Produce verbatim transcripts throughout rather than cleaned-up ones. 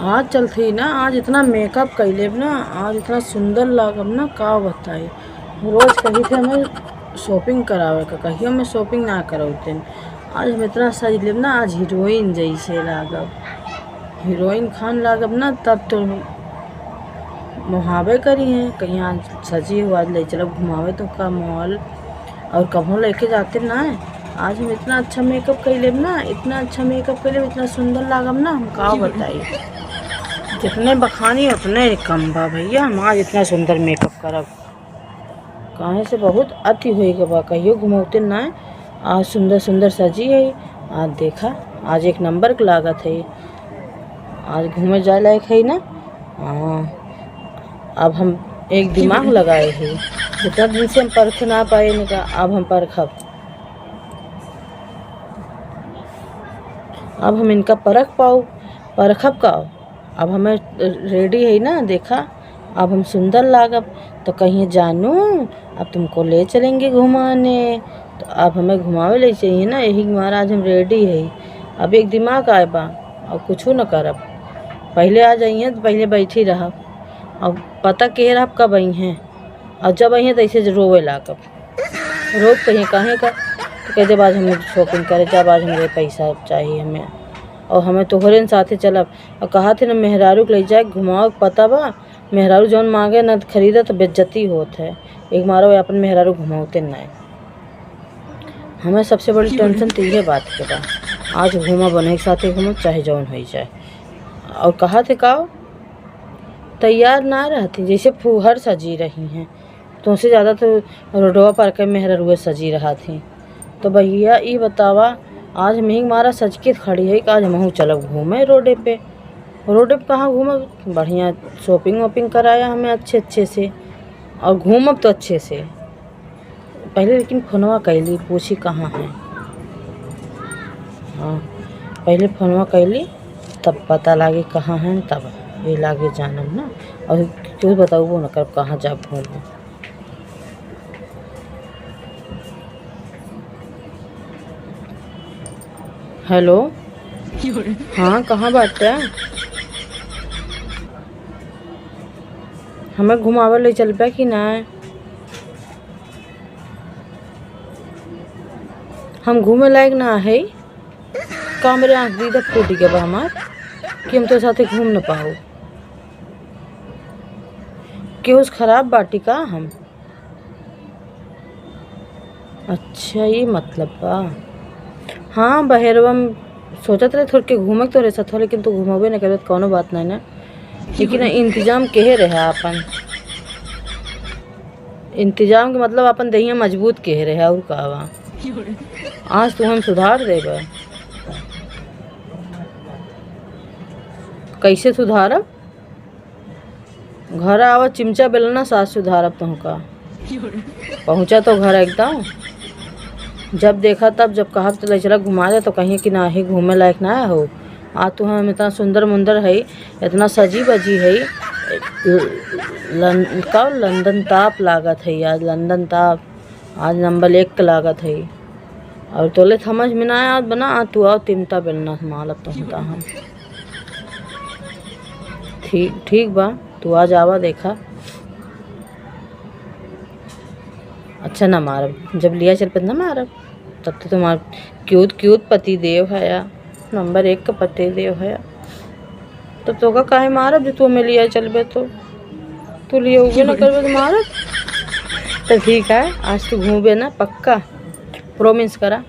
आज चलत ही ना, आज इतना makeup कइ लेब ना, आज इतना सुंदर लागब ना, का बताई। रोज कही थे हमें shopping करावे का, कहियो हमें shopping ना करौते। आज हम इतना सज लेब ना, आज हीरोइन जैसे लागब, हीरोइन खान लागब ना, तब तो मोहाबे करी हैं। कहीं आज सजी हो, आज ले चलब घुमावे तो का mall, और कभो लेके जाते ना है। आज हम इतना अच्छा makeup कइ लेब ना, इतना अच्छा makeup कइ लेब, इतना सुंदर लागब ना, हम का बताई। जितने बखानी उतने कम बा भैया, हम आज इतना सुंदर makeup करब। काहे से बहुत अति होई गवा, कहियो घुमौते ना। आज सुंदर सुंदर सजी है, आज देखा, आज एक नंबर के लागत है, आज घूमे जाए लायक है ना। हाँ, अब हम एक दिमाग लगाए है, इतना दिन से हम परख ना पाए इनका, अब हम परखब, अब हम इनका परख पाऊ, परखब का। अब हमें ready है ना, देखा, अब हम सुंदर लागब, तो कहिए, "जानू, अब तुमको ले चलेंगे घुमाने।" तो अब हमें घुमावे ले चाहिए ना, यही के मारे आज हम ready है। अब एक दिमाग आए बा, और कुछ न करब। पहले आ जाइए तो पहले बैठी रहब, और पता के रहब कब आई हैं, और जब आई हैं तो ऐसे रोवे लागब। रोज कहिए, "काहे का?" तो कह देब, "आज हम shopping करे जाब, आज हमरे पैसा चाहिए हमें, और हमें तोहरे न साथे चलब।" और कहा थे ना, मेहरारू के ले जाए घुमाओ, पता बा, मेहरारू जौन मांगे ना खरीदे तो बेइज्जती होत है। एक मारो अपन मेहरारू घुमावते ना है। हमें सबसे बड़ी tension तो इहे बात के बा, आज घूमा बने के साथे घूमा, चाहे जौन हो जाए। और कहा थे का, तैयार ना रहती, जैसे फूहर सजी रही हैं। तुमसे ज्यादा तो रोडवा पर के मेहररुए सजी रहा थी। तो भैया, ई बतावा, आज हमही मारा सज के खड़ी है कि आज हमहू चलब घूमे रोडे पे। रोडे पे कहाँ घूमब? बढ़िया shopping वॉपिंग कराया हमें अच्छे अच्छे से, और घूमब तो अच्छे से। पहले लेकिन फोनवा कैली, पूछी कहाँ है। हाँ, पहले फोनवा कैली, तब पता लागे कहाँ है, तब ये लागे जानब ना। और क्यों बताऊबो न करब कहाँ जाब घूमे। हेलो, हाँ, कहाँ बाटे? हमें घुमावे ले चलबे कि ना? हम घूमे लायक ना है। का हमरे आँख दीदा फूट गया बा हमार कि हम तो साथे घूम न पाऊ। केहू से खराब बाटी का हम? अच्छा, ई मतलब बा। हाँ, बहेरवा में सोचत रहे थोड़ के घूमे के तोरे साथ, लेकिन तू घुमावे न करबे, कौनो बात नहीं ना। लेकिन इंतजाम केहे रहे आपन, इंतजाम के मतलब आपन देहिया मजबूत केहे रहे, और का बा? आज तू हम सुधार देबे। कैसे सुधारब? घर आवा, चिमचा बेलना साथ सुधारब तुहका। पहुँचा तो घर एकदम, जब देखा तब, जब कहब तो ले चला घुमा दे, तो कहिए कि नाही, घूमे लायक ना हो। आ तू हम इतना सुंदर मुंदर है, इतना सजी बजी है, लन-, का लंदन ताप लागत है आज, लंदन ताप। आज नंबर एक के लागत है। और तोले समझ में ना आवत बना, आ तू आओ तिमता बेलना मालब तो होता हम। ठीक, ठीक बा, तू आज आवा देखा। अच्छा ना मारब, जब लिया चल पे ना मारब, तब तो तुम्हार क्यूट क्यूट पति देव है यार। नंबर एक का पति देव है। तो तोका काहे मारब, जो तू हमें लिया चलबे तो? तू लिए उबे ना करबे तो मारब। तो ठीक है, आज तू घूमबे ना पक्का, promise करा।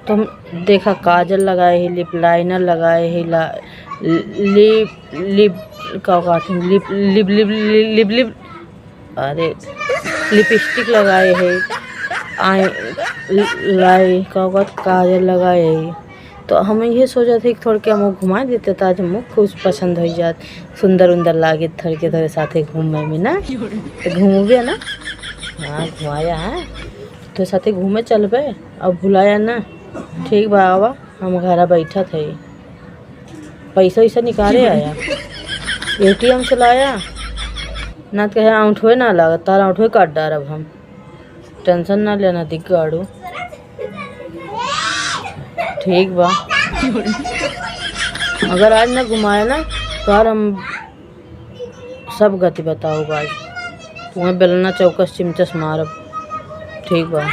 तो हम देखा, काजल लगाए है, lip liner लगाए है, ला-, lip, lip, का कहते हैं, lip, lip, lip, lip, lip, lip, अरे, lipstick लगाए है, आई, लाई, का कहत, काजल लगाए है। तो हम ये सोचत है कि थोड़ के हमको घुमा देते, तो आज हमको खुश पसंद हो जात, सुंदर उंदर लागे, थोड़ के थोड़े साथे घूमे में ना, तो घूमबे ना। हाँ, घुमाया है, तो साथे घूमे चलबे, अब भुलाया ना। ठीक बा, आवा, हम घरा बैठत है। पैसा वैसा निकाले आया, ATM से लाया, ना तो कहे औंठवे ना लागत, तार औंठवे काट डारब हम। Tension ना लेना, दिख गाड़ू। ठीक बा, अगर आज ना घुमाए ना, यार, हम सब गति बताओ भाई, तुम्हें बेलना चौकस चिमचस मारब। ठीक बा,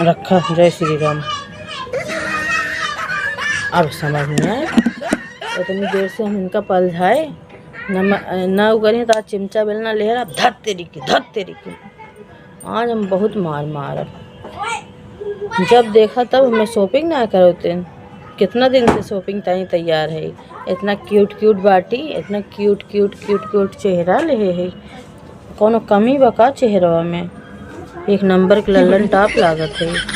रखा। जय श्री राम। अब समझ में आए, इतनी देर से हम इनका पलझाए, न म-, न उगरी तो आज चिमचा बेलना ले रहा, धत तेरी की, धत तेरी की। आज हम बहुत मार मारब। जब देखा तब हमें shopping ना करते। कितना दिन से shopping ताई तैयार है। इतना cute cute बाटी, इतना cute cute cute cute चेहरा लेहे है। कौनो कमी बा का चेहरवा में? एक नंबर के लल्लन टॉप लागत है।